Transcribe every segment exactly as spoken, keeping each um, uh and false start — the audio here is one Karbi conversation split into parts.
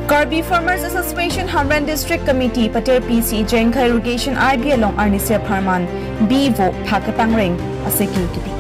Karbi Farmers Association Hamren District Committee pater P C Jengkha Irrigation R D along arnisi apharman bi vo phak kepangreng aseki kipi.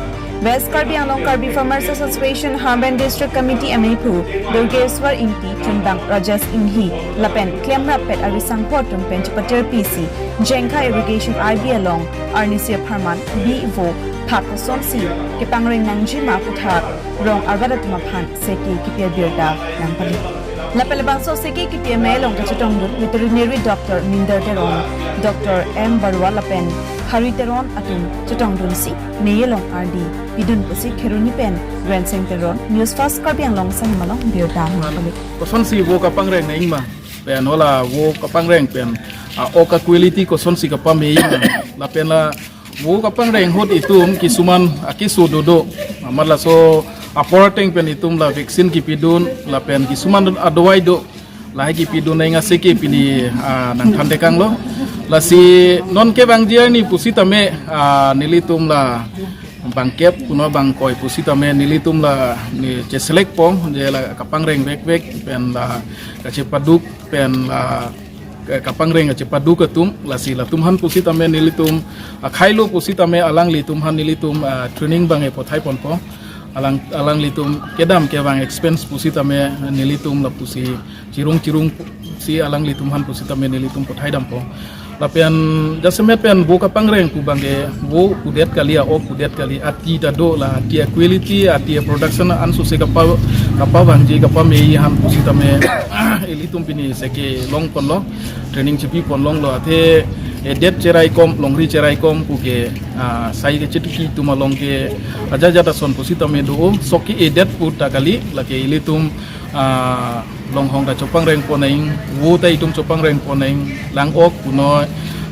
West Karbi Anglong Karbi Farmers Association Hamren District Committee amephu Durgeswar Ingti, chundang Rajesh Inghi lapen klemrap pet ari sangpho atum pen chepater P C Jengkha Irrigation R D along arnisi apharman bi vo phak kosonsi kepangreng nangji ma aputhak rong arbat atum aphan seki kipi abirta nangpali. Lapen labangso seki kipi amei along kachetongdun Veterinary Doctor Minder Teron, Doctor M Barua lapen Hari Teron atum chetongdunsi mei along R D pidun pusi Kheroni pen Renseng Teron, News Fast Karbi Anglong Sangma along birta nangpali. Kosonsi vo kapangreng nangma pen, hala vo kapangreng pen, ah, ok a-quality kosonsi kapamei ma, lapen la vo kapangreng ahut itum kisuman akeso dodo, amat laso apor ateng pen itum la vaccine kipidun lapen kisuman adawai do, lahai kipidun nang aseki pini, ah, nangthan tekanglo. Lasi non kevangji arni pusitame, ah, nelitum la bangkep kuno bangkoi pusitame nelitum la ne cheselekpo, je la kapangreng vekvek pen la kachepaduk pen la ke-, kapangreng kachepaduk atum, lasi latum aphan pusitame nelitum, ah, khailo pusitame alanglitum aphan nelitum, ah, training abang e pathai ponpo. Alang, alanglitum kedam kevang expense pusitame nelitum lapusi chirung chirung si alanglitum aphan pusitame nelitum pathai dampo. Lapen jasemet pen vo kapangreng pu abang ke vo pudet kali, a-ok pudet kali, ati ta do, la ati a-quality, ati a-production ansose kapa, kapavangji kapamei aphan pusitame ilitum pini seki long ponlo, training chipi pon longlo, athe edet cherai kom, longri cherai kom pu ke, ah, sai kachetiki atum along ke ajat ajat ason pusitame do, sok ke edet pu ta kali, lake ilitum, ah, longhong ta chopangreng pon nang, vo ta itum chopangreng pon nang, lang-ok punoi,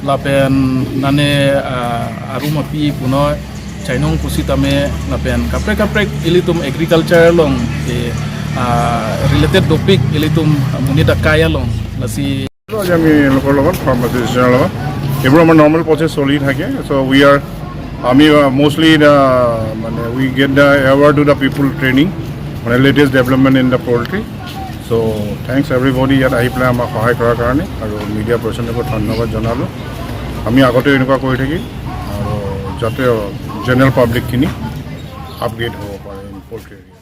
lapen nane, ah, arum api punoi, chainong pusitame, lapen kaprek kaprek ilitum agriculture along, eh, ah, related topic ilitum monit akai along, lasi. আজি আমি এওঁলোকৰ লগত, ফাৰ্মাচিষ্টৰ লগত, এইবোৰ আমাৰ normal process চলি থাকে। চ' উই আৰ, আমি, আহ, মষ্টলি দ্য, মানে, we get the aware to the people training, মানে, latest development in the poultry. So, thanks everybody ইয়াত আহি পেলাই আমাক সহায় কৰাৰ কাৰণে, আৰু মিডিয়া পাৰ্চনকো ধন্যবাদ জনালোঁ। আমি আগতেও এনেকুৱা কৰি থাকিম, আৰু যাতে জেনেৰেল পাব্লিকখিনি আপগ্ৰেড হ'ব পাৰে ইন পল্ট্ৰি এৰিয়া।